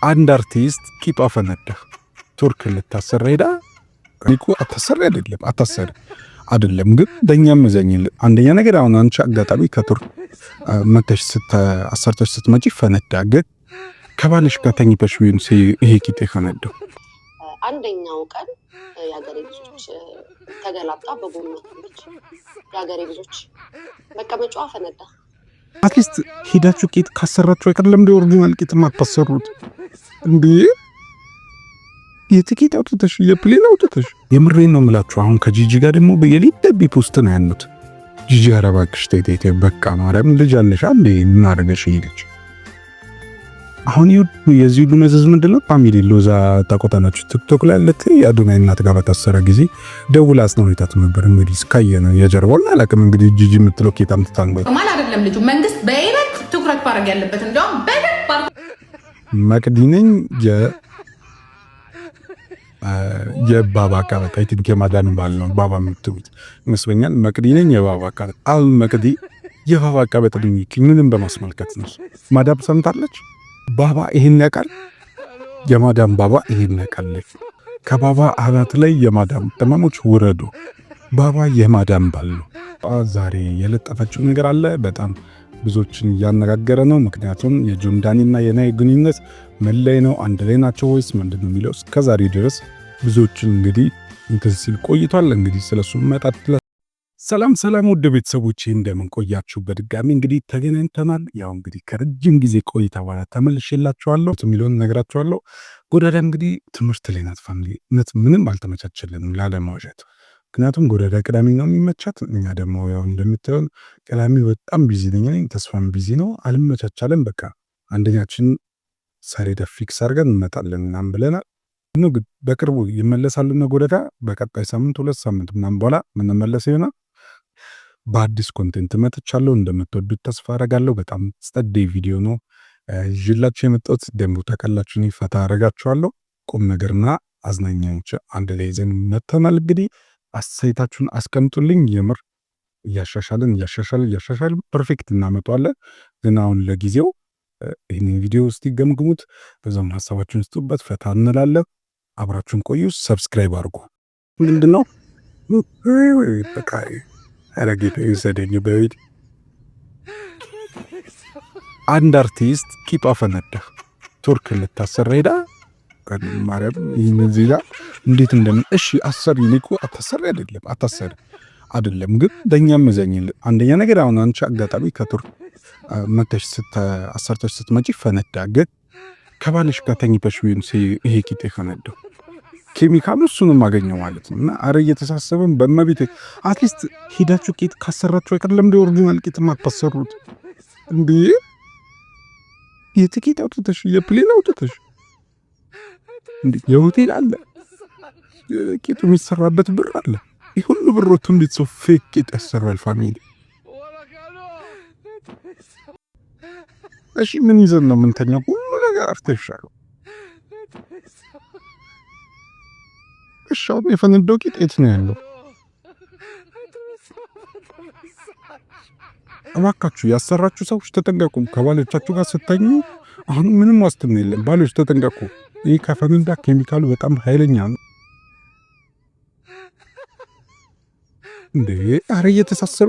አንድ አርቲስት ቂጧ ፈነዳ። ቱርክ ልታሰራ ሄዳ እኮ አታሰሪ አይደለም አታሰሪ አይደለም ግን ለእኛም እዘኝል። አንደኛ ነገር አሁን አንቺ አጋጣሚ ከቱርክ መተሽ አሰርተሽ ስትመጪ ፈነዳ፣ ግን ከባልሽ ጋር ተኝተሽ ቢሆን ይሄ ቂጥ የፈነዳው? አንደኛው ቀን የሀገሬ ልጆች ተገላብጣ በጎኗ ተኛች። የሀገሬ ልጆች መቀመጫዋ ፈነዳ። At least ሄዳችሁ ቂጥ ካሰራችሁ አይቀር ለምንድን original ቂጥ የማታሰሩት እንዴ? የትኬት አውጥተሽ የ plane አውጥተሽ፣ የምሬን ነው የምላችሁ። አሁን ከጂጂ ጋር ደግሞ በየሌለ post ነው ያሉት። ጂጂ ኧረ እባክሽ ተይ ተይ ተይ፣ በቃ ማርያም ልጅ አለሽ አንዴ ምን አደረገሽ ይለች። አሁን የዚህ ሁሉ መዘዝ ምንድን ነው? Family ሎዛ ታቆጣናችሁ። ቲክቶክ ላይ ያለት የአዶናይ እናት ጋር በታሰረ ጊዜ ደውላ አጽናንታት ነበር። እንግዲህ እስካየ ነው የጀርባውን አላውቅም። እንግዲህ ጂጂ የምትለው ኬት አምጥታ ነው? ማል አይደለም ልጁ መንግስት በይበልጥ ትኩረት ማድረግ ያለበት እንዲያውም በደንብ መቅዲ ነኝ የባባ አቃበት፣ I think የማዳን ባል ነው ባባ የምትሉት ይመስለኛል። መቅዲ ነኝ የባባ አቃበት። አሁን መቅዲ የባባ አቃበት ምንም በማስመልከት ነው። ማዳም ሰምታለች። ባባ ይሄን ያውቃል። የማዳም ባባ ይሄን ያውቃል። ከባባ አናት ላይ የማዳም ቅመሞች ውረዱ። ባባ የማዳም ባል ነው። ዛሬ የለጠፈችው ነገር አለ፣ በጣም ብዙዎችን እያነጋገረ ነው። ምክንያቱም የጆን ዳኒና የናይ ግንኙነት ምን ላይ ነው? አንድ ላይ ናቸው ወይስ ምንድን ነው የሚለው እስከዛሬ ድረስ ብዙዎችን እንግዲህ እንትን ሲል ቆይቷል። እንግዲህ ስለሱ መጣጥለ። ሰላም ሰላም፣ ውድ ቤተሰቦቼ እንደምን ቆያችሁ? በድጋሚ እንግዲህ ተገናኝተናል። ያው እንግዲህ ከረጅም ጊዜ ቆይታ በኋላ ተመልሼላችኋለሁ የሚለውን ነግራችኋለሁ። ጎዳዳ እንግዲህ ትምህርት ላይ ናት። Family እውነት ምንም አልተመቻቸልንም ላለማውሸት። ምክንያቱም ጎዳዳ ቅዳሜ ነው የሚመቻት፣ እኛ ደግሞ ያው እንደምታዩን ቅዳሜ በጣም busy ነኝ፣ ተስፋም busy ነው፣ አልመቻቻለን። በቃ አንደኛችን ሰሌዳ fix አድርገን እንመጣለን ምናምን ብለናል። በቅርቡ ይመለሳሉ እነ ጎዳዳ፣ በቀጣይ ሳምንት 2 ሳምንት ምናምን በኋላ ምንመለስ ይሆናል። በአዲስ content መጥቻለሁ። እንደምትወዱት ተስፋ አረጋለሁ። በጣም ጸዴ ቪዲዮ ነው ይዤላችሁ የመጣሁት። ደንቡ ታውቃላችሁ፣ ፈታ አረጋችኋለሁ። ቁም ነገርና አዝናኛዎች አንድ ላይ ይዘን መጥተናል። እንግዲህ አስተያየታችሁን አስቀምጡልኝ። የምር እያሻሻልን እያሻሻልን እያሻሻልን perfect እናመጣዋለን። ግን አሁን ለጊዜው ይህንን ቪዲዮ እስቲ ገምግሙት፣ በዛም ሀሳባችሁን ስጡበት። ፈታ እንላለን። አብራችሁን ቆዩ። Subscribe አድርጉ። ምንድን ነው በቃ ኧረ ጌታ ይውሰደኝ። በቤት አንድ አርቲስት ቂጧ ፈነዳ። ቱርክ ልታሰራ ሄዳ ማርያም ይህን ዜና እንዴት እንደምን እሺ አሰሪ እኔ እኮ አታሰሪ አይደለም አታሰሪ አይደለም ግን ለእኛም እዘኝል። አንደኛ ነገር አሁን አንቺ አጋጣሚ ከቱርክ መተሽ አሰርተሽ ስትመጪ ፈነዳ፣ ግን ከባልሽ ጋር ተኝተሽ ቢሆን ይሄ ቂጥ የፈነዳው ኬሚካሉ እሱንም አገኘው ማለት ነው። እና አረ እየተሳሰብን በመቤት at least ሄዳችሁ ቂጥ ካሰራችሁ አይቀር ለምንድን original ቂጥ የማታሰሩት እንዴ? የትኬት አውጥተሽ የ plane አውጥተሽ የሆቴል አለ፣ ቂጡ የሚሰራበት ብር አለ። ይህ ሁሉ ብር ወጥቶ እንዴት ሰው fake ቂጥ ያሰራል? Family እሺ ምን ይዘን ነው የምንተኛው? ሁሉ ነገር artificial። እሺ አሁን የፈነዳው ቂጥ የት ነው ያለው? እባካችሁ ያሰራችሁ ሰዎች ተጠንቀቁ። ከባሎቻችሁ ጋር ስተኙ አሁን ምንም ዋስትና የለም። ባሎች ተጠንቀቁ። ይህ ከፈነዳ ኬሚካሉ በጣም ኃይለኛ ነው። እንዴ አረ እየተሳሰሩ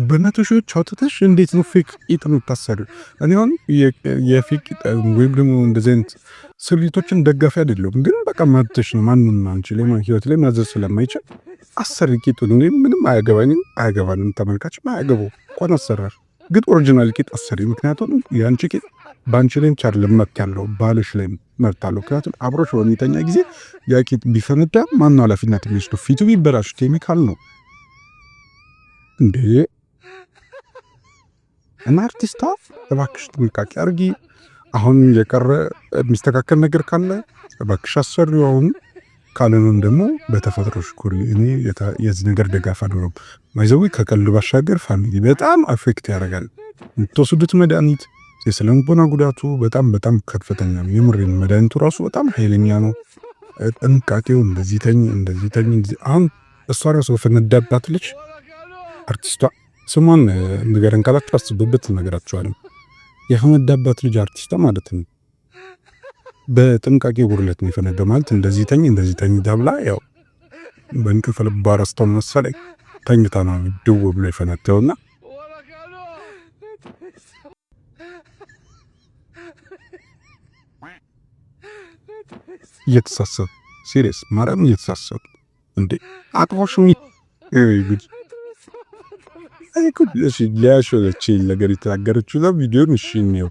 በመቶ ሺዎች አውጥተሽ እንዴት ነው fake ቂጥ የምታሰሪው? እኔ አሁን የ fake ቂጥ ወይም ደግሞ እንደዚህ አይነት ስሪቶችን ደጋፊ አይደለሁም፣ ግን በቃ መብትሽ ነው። ማንም አንቺ ላይ ህይወት ላይ ማዘዝ ስለማይችል አሰሪ ቂጡን። እኔ ምንም አያገባኝም፣ አያገባንም፣ ተመልካች አያገባው እንኳን አሰራር፣ ግን original ቂጥ አሰሪ። ምክንያቱም የአንቺ ቂጥ በአንቺ ላይም ቻርል መብት ያለው ባልሽ ላይ መብት አለው። ምክንያቱም አብሮሽ በሚተኛ ጊዜ ያ ቂጥ ቢፈነዳ ማነው ኃላፊነት የሚወስደው? ፊቱ ቢበላሽ ኬሚካል ነው እንዴ። እና አርቲስቷ እባክሽ ጥንቃቄ አድርጊ። አሁን የቀረ የሚስተካከል ነገር ካለ እባክሽ አሰሪው። አሁን ካልሆነም ደግሞ በተፈጥሮሽ ኩሪ። እኔ የዚህ ነገር ደጋፍ አልሆነም። ማይዘዊ ከቀልዱ ባሻገር family በጣም affect ያደርጋል። የምትወስዱት መድኃኒት የስነ ልቦና ጉዳቱ በጣም በጣም ከፍተኛ ነው። የምሬን መድኃኒቱ ራሱ በጣም ኃይለኛ ነው። ጥንቃቄው እንደዚህ ተኝ እንደዚህ ተኝ። አሁን እሷ ራሱ ፈነዳባት ልጅ አርቲስቷ ስሟን ንገረን ካላችሁ አስቡበት፣ እነግራችኋለሁ። የፈነዳባት ልጅ አርቲስቷ ማለት ነው። በጥንቃቄ ጉድለት ነው የፈነዳው። ማለት እንደዚህ ተኝ እንደዚህ ተኝ ተብላ ያው በእንቅልፍ ልቧ ረስታው መሰለኝ ተኝታ ነው ድው ብሎ የፈነዳውና እየተሳሰቡ serious ማርያም እየተሳሰቡ እንዴ አቅፎሽ ጉድ ሊያሾለች ነገር የተናገረችው ቪዲዮን እሺ ነው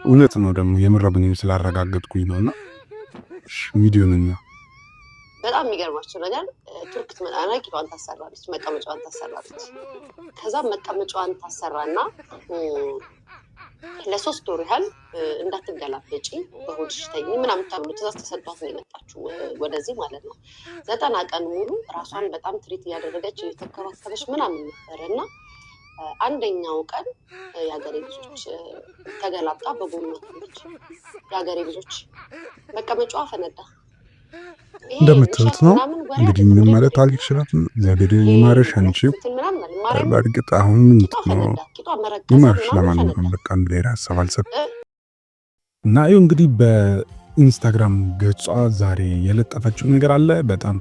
እውነት ነው ደግሞ የምረብን ስላረጋገጥኩኝ ነውና ቪዲዮን ነው። በጣም የሚገርማቸው ነገር ቱርክ ትመጣና ቂጧን ታሰራለች፣ መቀመጫዋን ታሰራለች። ከዛ መቀመጫዋን ታሰራና ለ3 ወር ያህል እንዳትገላበጪ በሆድሽ ተኝ ምናምን ተብሎ ትእዛዝ ተሰጥቷት ነው የመጣችው ወደዚህ ማለት ነው። 90 ቀን ሙሉ ራሷን በጣም treat እያደረገች እየተከባከበች ምናምን ነበረ እና አንደኛው ቀን የሀገሬ ልጆች ተገላብጣ በጎኗ ተኛች። የሀገሬ ልጆች መቀመጫዋ ፈነዳ። እንደምትሉት ነው እንግዲህ ምንም ማለት አልችልም። እግዚአብሔር ይማርሽ አንቺ። በእርግጥ አሁን ነው ይማርሽ። ለማንኛውም በቃ ሌላ ሀሳብ አልሰጥም እና ይኸው እንግዲህ በኢንስታግራም ገጿ ዛሬ የለጠፈችው ነገር አለ፣ በጣም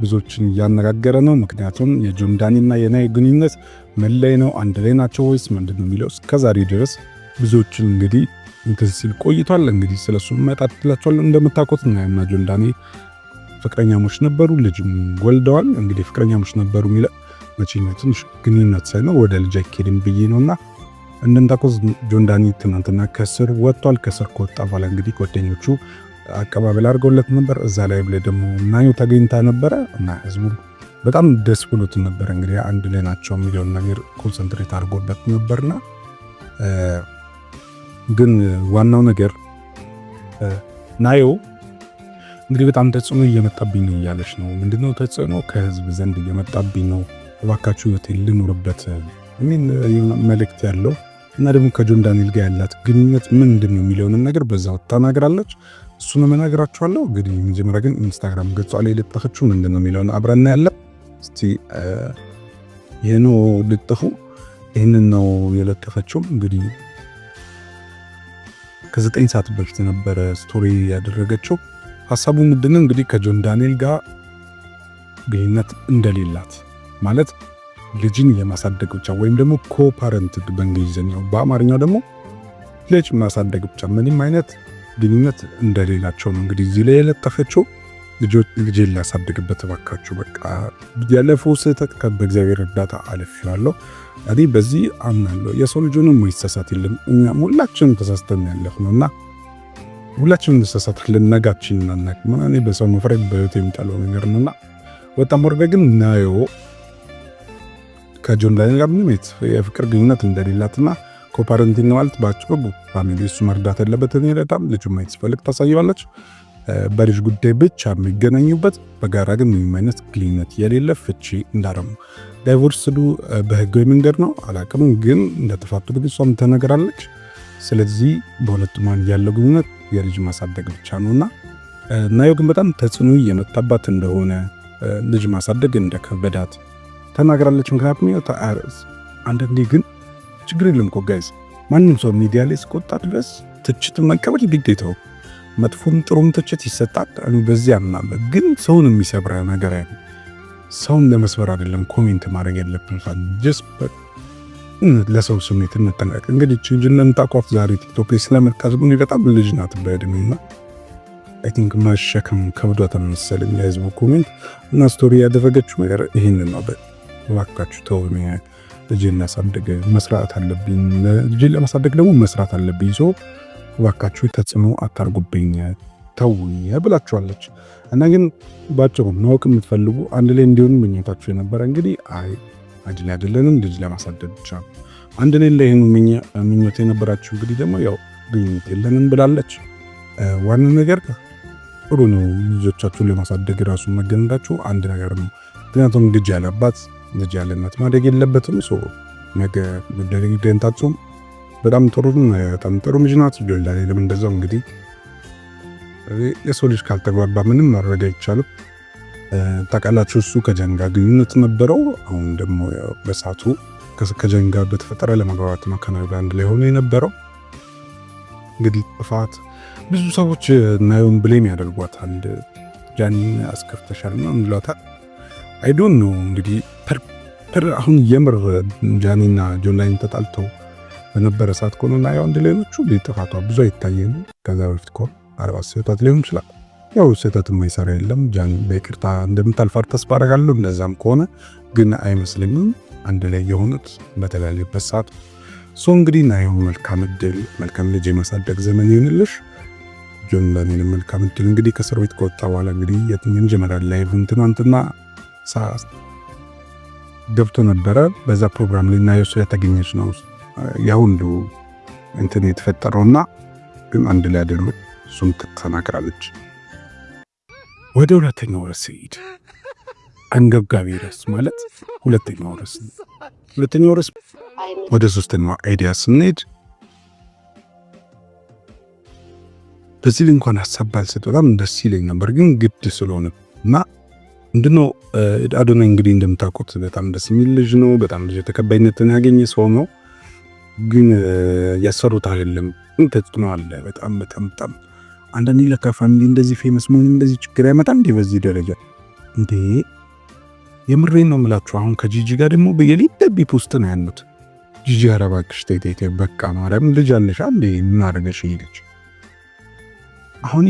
ብዙዎችን እያነጋገረ ነው። ምክንያቱም የጆን ዳኒ እና የናይ ግንኙነት ምን ላይ ነው? አንድ ላይ ናቸው ወይስ ምንድን ነው የሚለው እስከዛሬ ድረስ ብዙዎችን እንግዲህ እንትን ሲል ቆይቷል። እንግዲህ ስለሱ መጣጥላቸዋል። እንደምታውቁት ናይና ጆን ዳኒ ፍቅረኛሞች ነበሩ፣ ልጅም ወልደዋል። እንግዲህ ፍቅረኛሞች ነበሩ የሚለው መቼም ትንሽ ግንኙነት ሳይኖር ወደ ልጅ አይኬድም ብዬ ነውና እንደምታውቁት ጆን ዳኒ ትናንትና ከስር ወጥቷል። ከስር ከወጣ በኋላ እንግዲህ ጓደኞቹ አቀባበል አድርገውለት ነበር። እዛ ላይ ብለ ደግሞ ናዩ ተገኝታ ነበረ እና ህዝቡ በጣም ደስ ብሎት ነበረ። እንግዲህ አንድ ላይ ናቸው የሚለውን ነገር concentrate አድርጎበት ነበርና ግን ዋናው ነገር ናዮ እንግዲህ በጣም ተጽዕኖ እየመጣብኝ ነው እያለች ነው። ምንድነው ተጽዕኖ? ከህዝብ ዘንድ እየመጣብኝ ነው፣ እባካችሁ ህይወቴን ልኑርበት የሚል መልእክት ያለው እና ደግሞ ከጆን ዳንኤል ጋር ያላት ግንኙነት ምንድን ነው የሚለውንም ነገር በዛው ተናግራለች። እሱንም እነግራችኋለሁ። እንግዲህ መጀመሪያ ግን ኢንስታግራም ገጿ ላይ የለጠፈችው ምንድን ነው የሚለውን አብረን እናያለን። እስቲ ይህ ነው ልጥፉ፣ ይህንን ነው የለጠፈችው። እንግዲህ ከ9 ሰዓት በፊት የነበረ story ያደረገችው ሀሳቡ ምንድነው? እንግዲህ ከጆን ዳንኤል ጋር ግንኙነት እንደሌላት ማለት ልጅን የማሳደግ ብቻ ወይም ደግሞ co-parent በእንግሊዝኛው፣ በአማርኛው ደግሞ ልጅ ማሳደግ ብቻ ምንም አይነት ግንኙነት እንደሌላቸው ነው እንግዲህ እዚህ ላይ የለጠፈችው። ልጄን ላሳድግበት እባካችሁ፣ በቃ ያለፈው ስህተት በእግዚአብሔር እርዳታ አልፌዋለሁ። እኔ በዚህ አምናለሁ። የሰው ልጅ ሆኖ የማይሳሳት የለም። እኛም ሁላችንም ተሳስተን ያለፍነው እና ሁላችንም እንሳሳታለን። ነጋችንን አናውቅም። እኔ በሰው መፍረድ በህይወት የሚጠላው ነገር ነውና ወጣም ወረደ ግን ናዮ ከጆን ዳንኤል ጋር ምንም የፍቅር ግንኙነት እንደሌላትና co-parenting ማለት በአጭሩ family እሱ መርዳት ያለበት እኔ በጣም ልጁ ማየት ሲፈልግ ታሳየዋለች። በልጅ ጉዳይ ብቻ የሚገናኙበት በጋራ ግን ምንም አይነት ግንኙነት የሌለ ፍቺ እንዳረሙ divorce ዱ በህጋዊ መንገድ ነው አላቅም፣ ግን እንደተፋቱ ግን እሷም ተነግራለች። ስለዚህ በሁለቱ መሀል ያለው ግንኙነት የልጅ ማሳደግ ብቻ ነውና ናዮ ግን በጣም ተጽዕኖ እየመጣባት እንደሆነ ልጅ ማሳደግ እንደከበዳት ተናግራለች። ምክንያቱም አንዳንዴ ግን ችግር የለም እኮ guys፣ ማንም ሰው ሚዲያ ላይ እስከወጣ ድረስ ትችት መቀበል ግዴታው፣ መጥፎም ጥሩም ትችት ይሰጣል። በዚህ አምናለሁ። ግን ሰውን የሚሰብረ ነገር ያለ ሰውን ለመስበር አይደለም comment ማድረግ ያለብን። Just ለሰው ስሜት እንጠንቀቅ። እንግዲህ ችንጅነን ታቋፍ ዛሬ ቲክቶክ ላይ ስለመጣች በጣም ልጅ ናት በእድሜና I think መሸከም ከብዷታል መሰለኝ የህዝቡ comment እና story ያደረገችው ነገር ይህንን ነው። እባካችሁ ተው፣ ልጄን ላሳድግ መስራት አለብኝ። ልጄን ለማሳደግ ደግሞ መስራት አለብኝ። So እባካችሁ ተጽዕኖ አታርጉብኝ፣ ተው ብላችኋለች። እና ግን ባጭሩ ማወቅ የምትፈልጉ አንድ ላይ እንዲሆኑ ምኞታችሁ የነበረ እንግዲህ አይ አንድ ላይ አይደለንም፣ ልጅ ለማሳደግ ብቻ አንድ ላይ ላይሆኑ ምኞት የነበራችሁ እንግዲህ ደግሞ ያው ግንኙነት የለንም ብላለች። ዋና ነገር ጥሩ ነው። ልጆቻችሁን ለማሳደግ ራሱ መገናኘታችሁ አንድ ነገር ነው። ምክንያቱም ልጅ ያለባት ልጅ ያለ እናት ማደግ የለበትም። So ነገ ደንታችሁም በጣም ጥሩ በጣም ጥሩ ልጅ ናት። ጆን እንደዛው እንግዲህ የሰው ልጅ ካልተግባባ ምንም ማድረግ አይቻልም። ታውቃላችሁ እሱ ከጀን ጋር ግንኙነት ነበረው። አሁን ደግሞ በሰዓቱ ከጀን ጋር በተፈጠረ ለመግባባት ነው ከናዩ ጋር አንድ ላይ ሆኖ የነበረው። እንግዲህ ጥፋት ብዙ ሰዎች ናዮን blame ያደርጓታል። ጃኒን አስከፍተሻል ነው እንሏታል። I don't know። እንግዲህ አሁን የምር ጃኒና ጆን ላይን ተጣልተው በነበረ ሰዓት ከሆነ ናዮ አንድ ሌሎቹ ጥፋቷ ብዙ አይታየንም። ከዛ በፊት ከሆነ አርባ ስህተት ሊሆን ይችላል። ያው ስህተት የማይሰራ የለም። ጃኒ በይቅርታ እንደምታልፋት ተስፋ አደርጋለሁ። እንደዛም ከሆነ ግን አይመስለኝም። አንድ ላይ የሆኑት በተለያዩበት ሰዓት። So እንግዲህ ናዮ መልካም እድል፣ መልካም ልጅ የማሳደግ ዘመን ይሁንልሽ። ጆን ዳንኤል መልካም እድል። እንግዲህ ከእስር ቤት ከወጣ በኋላ እንግዲህ የመጀመሪያ live ትናንትና ገብቶ ነበረ። በዛ ፕሮግራም ላይ ናዮ ስለተገኘች ነው ያሁሉ እንትን የተፈጠረውና ግን አንድ ላይ አይደሉም። እሱም ተናግራለች። ወደ ሁለተኛው ርዕስ ስሄድ አንገብጋቢ ርዕስ ማለት ሁለተኛው ርዕስ ነው። ሁለተኛው ርዕስ ወደ ሶስተኛው idea ስንሄድ በዚህ እንኳን ሀሳብ ባልሰጥ በጣም ደስ ይለኝ ነበር፣ ግን ግድ ስለሆነ እና ምንድነው አዶናይ እንግዲህ እንደምታውቁት በጣም ደስ የሚል ልጅ ነው። በጣም ልጅ ተቀባይነትን ያገኘ ሰው ነው። ግን ያሰሩት አይደለም ተጽዕኖ አለ። በጣም በጣም በጣም አንዳንዴ ለካ family እንደዚህ famous መሆን እንደዚህ ችግር ያመጣል እንዴ በዚህ ደረጃ እንዴ! የምሬን ነው የምላችሁ። አሁን ከጂጂ ጋር ደግሞ በየሌለ beef ውስጥ ነው ያሉት። ጂጂ ኧረ እባክሽ ተይ ተይ ተይ በቃ ማርያም ልጅ አለሽ አንዴ ምን አደረገሽ ይለች። አሁን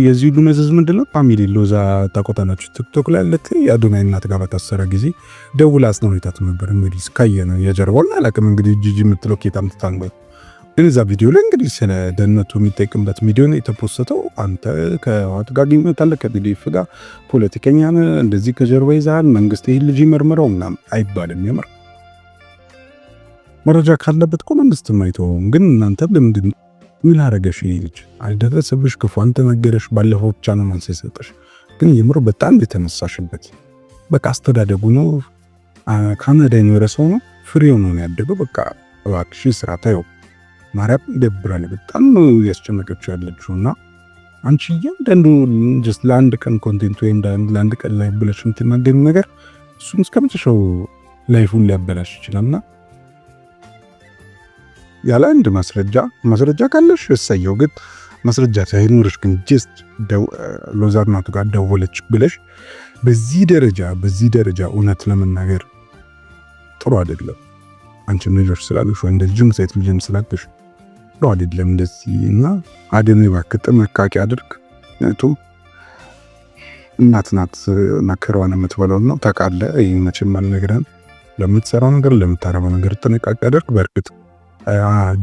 የዚህ ሁሉ መዘዝ ምንድነው? Family ሎዛ ታቆጣላችሁ። ቲክቶክ ላይ ያለት የአዶናይ እናት ጋር በታሰረ ጊዜ ደውላ አጽናንታት ነበር። እንግዲህ እስካየ ነው የጀርባውን አላውቅም። እንግዲህ ጂጂ የምትለው ኬት አምጥታ ነው። ግን እዛ ቪዲዮ ላይ እንግዲህ ስለ ደህንነቱ የሚጠይቅበት ቪዲዮ ነው የተፖሰተው። አንተ ከህወሓት ጋር ግንኙነት አለ፣ ከ TDF ጋር ፖለቲከኛ ነህ፣ እንደዚህ ከጀርባ ይዘሃል፣ መንግስት ይህን ልጅ ይመርምረው ምናምን አይባልም። የምር መረጃ ካለበት እኮ መንግስትም አይተውም። ግን እናንተ ለምንድን ምን አረገሽ? ይሄ ልጅ አልደረሰብሽ፣ ክፉ አልተናገረሽ፣ ባለፈው ብቻ ነው መልስ የሰጠሽ። ግን የምር በጣም የተነሳሽበት በቃ አስተዳደጉ ነው። ካናዳ የኖረ ሰው ነው፣ ፍሬው ነው ያደገው። በቃ እባክሽ ስራ ታየው ማርያም ይደብራል። በጣም ነው ያስጨነቀችው ያለችው እና አንቺ እያንዳንዱ just ለአንድ ቀን content ወይም ለአንድ ቀን ላይ ብለሽ የምትናገሪው ነገር እሱን እስከ መጨረሻው life ኡን ሊያበላሽ ይችላልና ያለ አንድ ማስረጃ፣ ማስረጃ ካለሽ እሰየው፣ ግን ማስረጃ ሳይኖርሽ ግን just ሎዛ እናቱ ጋር ደወለች ብለሽ በዚህ ደረጃ እውነት ለመናገር ጥሩ አይደለም። አንቺም ልጆች ስላለሽ ወንድ ልጅም ሴት ልጅም ስላለሽ ጥሩ አይደለም እንደዚህ እና አደን እባክህ ጥንቃቄ አድርግ። ምክንያቱም እናት ናት መከራዋን የምትበላው ነው ታውቃለህ። ይህ መቼም አልነግርህም። ለምትሰራው ነገር ለምታረገው ነገር ጥንቃቄ አድርግ። በእርግጥ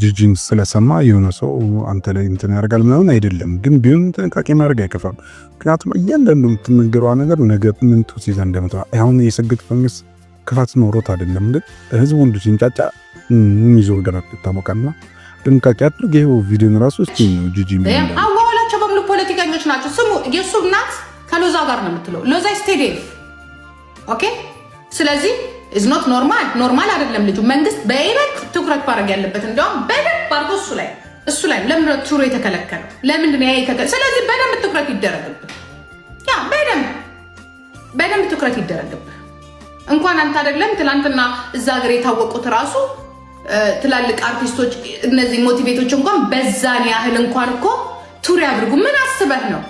ጂጂን ስለሰማ የሆነ ሰው አንተ ላይ እንትን ያደርጋል ምናምን አይደለም፣ ግን ቢሆን ጥንቃቄ ማድረግ አይከፋም። ምክንያቱም እያንዳንዱ የምትነገረዋ ነገር ነገ ምን ጡት ይዛ እንደመጣ አሁን የሰግጥ ፈንግስ ክፋት ኖሮት አይደለም፣ ግን ህዝቡ እንዱ ሲንጫጫ የሚይዘው ነገር ይታወቃልና ጥንቃቄ አድርግ። ይኸው ቪዲዮን ራሱ እስቲ ነው ጂጂ አዋዋላቸው በሙሉ ፖለቲከኞች ናቸው። ስሙ፣ የእሱ እናት ከሎዛ ጋር ነው የምትለው። ሎዛ is TDF፣ okay። ስለዚህ is not normal፣ normal አይደለም ልጁ። መንግስት በይበልጥ ትኩረት ማድረግ ያለበት እንዲያውም በደንብ አድርጎ እሱ ላይ ለምንድን ነው tour ኡ የተከለከለው? ለምንድን ነው ያ የተከለከለው? ስለዚህ በደንብ ትኩረት ይደረግብህ። Yeah፣ በደንብ ትኩረት ይደረግብህ። እንኳን አንተ አይደለም ትናንትና እዛ ሀገር የታወቁት ራሱ ትላልቅ አርቲስቶች እነዚህ ሞቲቬቶች እንኳን በዛን ያህል እንኳን እኮ tour ያድርጉ። ምን አስበህ ነው?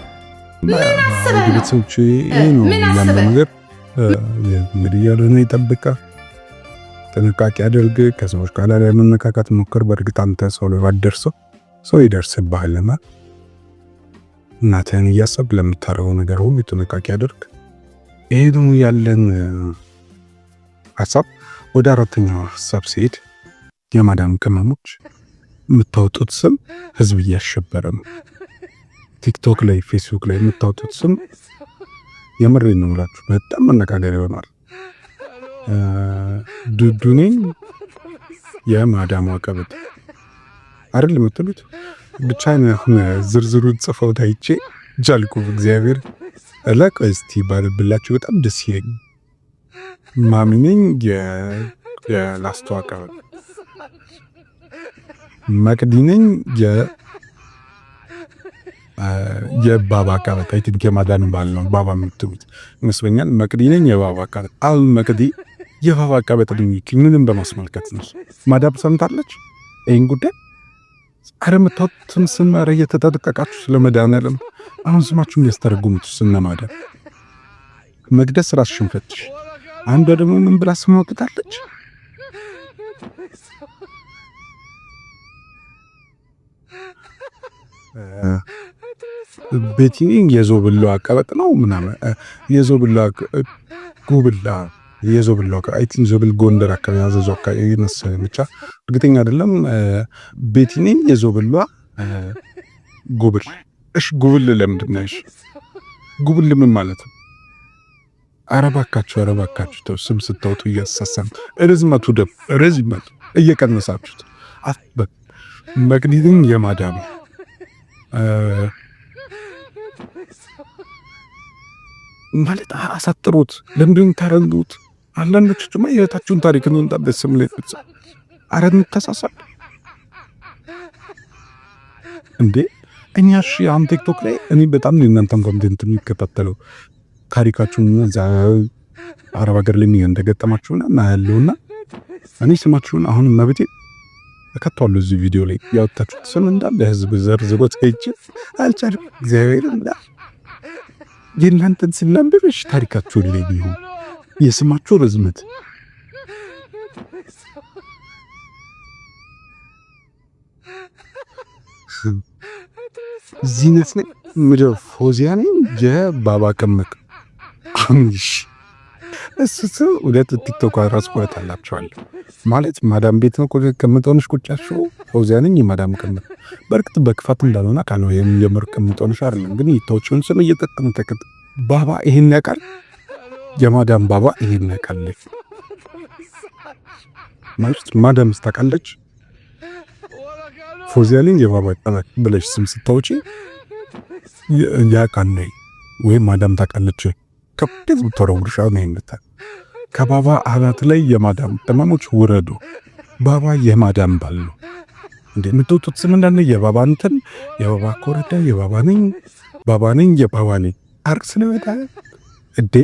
ምን አስበህ ነው? ቤተሰቦቼ ይሄ ነው ምን ያለው አስበህ? ነገር። እንግዲህ ያለነ ይጠብቃ፣ ጥንቃቄ አድርግ፣ ከሰዎች ጋር ላለመነካካት ሞክር። በእርግጥ አንተ ሰው ላይ ባትደርሰው ሰው ይደርስብሃልና እናትህን እያሰብክ ለምታደርገው ነገር ሁሉ ጥንቃቄ አድርግ። ይሄ ደግሞ ያለን ሀሳብ። ወደ አራተኛው ሀሳብ ሲሄድ የማዳም ቅመሞች የምታወጡት ስም ህዝብ እያሸበረ ነው። ቲክቶክ ላይ፣ ፌስቡክ ላይ የምታወጡት ስም የምሬን ነው የምላችሁ በጣም መነጋገር ይሆናል። ዱዱ ነኝ የማዳሟ ቀበጥ አይደል የምትሉት? ብቻ ዝርዝሩን ጽፈው ታይቼ ጃልኩ። እግዚአብሔር እለቅ እስቲ ባልብላችሁ በጣም ደስ ይለኝ። ማሚ ነኝ የላስቷ ቀበጥ፣ መቅዲ ነኝ የባባ ቀበጥ። I think የማዳን ባል ነው ባባ የምትሉት ይመስለኛል። መቅዲ ነኝ የባባ ቀበጥ። አሁን መቅዲ የባባ ቀበጥ ምንም በማስመልከት ነው። ማዳም ሰምታለች ይህን ጉዳይ። አረ የምታወጡትን ስም ኧረ እየተጠነቀቃችሁ ስለ መድኃኒዓለም። አሁን ስማችሁን ያስተረጉሙት ስነ ማዳም መቅደስ ራስሽን ፈትሽ። አንዷ ደግሞ ምን ብላ ስም አውጥታለች? ቤቲኒ የዞብላ አቀበጥ ነው ምናምን፣ የዞብላ ጉብላ፣ የዞብላ፣ I think ዞብል ጎንደር አካባቢ አዘዞ አካባቢ መሰለኝ፣ ብቻ እርግጠኛ አይደለም። ቤቲኒ የዞብላ ጉብል። እሺ ጉብል ለምንድን ነው? እሺ ጉብል ምን ማለት ነው? ኧረ እባካችሁ፣ ኧረ እባካችሁ ተው። ስም ስታወጡ እያሳሰን ርዝመቱ ደም ርዝመቱ እየቀነሳችሁት መቅዲትን የማዳም ማለት አሳጥሩት። ለምንድን ታረንዱት? አንዳንዶች ድማ የህይወታችሁን ታሪክ እንወጣበት ስም ላይ አረ እንተሳሳል እንዴ እኛ። እሺ አሁን ቲክቶክ ላይ እኔ በጣም ነው የእናንተን content የሚከታተለው፣ ታሪካችሁን እዛ አረብ ሀገር ላይ እንደገጠማችሁና እና ያለውና እኔ ስማችሁን አሁን መብቴ እከተዋለሁ እዚህ ቪዲዮ ላይ። ያወጣችሁት ስም እንዳለ ህዝብ ዘርዝሮ ተይቼ አልቻልኩም። እግዚአብሔር የእናንተን ስም ላንብብ። እሺ ታሪካችሁን ላይ ቢሆን የስማችሁ ርዝመት ዚነት ነኝ ምድር ፎዚያ ነኝ ጀባባ ቅምቅ እሺ እሱ ስም ሁለት ቲክቶክ ራሱ ቆረጣላቸዋለሁ። ማለት ማዳም ቤት ነው ቅምጦንሽ ቁጫችሁ ፎዚያ ነኝ የማዳም ቅምጥ። በእርግጥ በክፋት እንዳልሆነ አውቃለሁ። የምር ቅምጦንሽ አይደለም፣ ግን የታዎችን ስም እየጠቀም ተከት ባባ ይሄን ያውቃል። የማዳም ባባ ይሄን ያውቃል ማለት ማዳም ስታውቃለች። ፎዚያ ነኝ የባባ ብለሽ ስም ስታውጪ ያውቃል ወይም ማዳም ታውቃለች። ከብት ብትወረውርሽ ነው ይመታል። ከባባ አናት ላይ የማዳም ቅመሞች ውረዱ። ባባ የማዳም ባል ነው እንዴ የምትወጡት ስም እንዳለ የባባ እንትን የባባ ኮረዳ የባባ ነኝ ባባ ነኝ የባባ ነኝ አርቅ ስለበዳ እንዴ።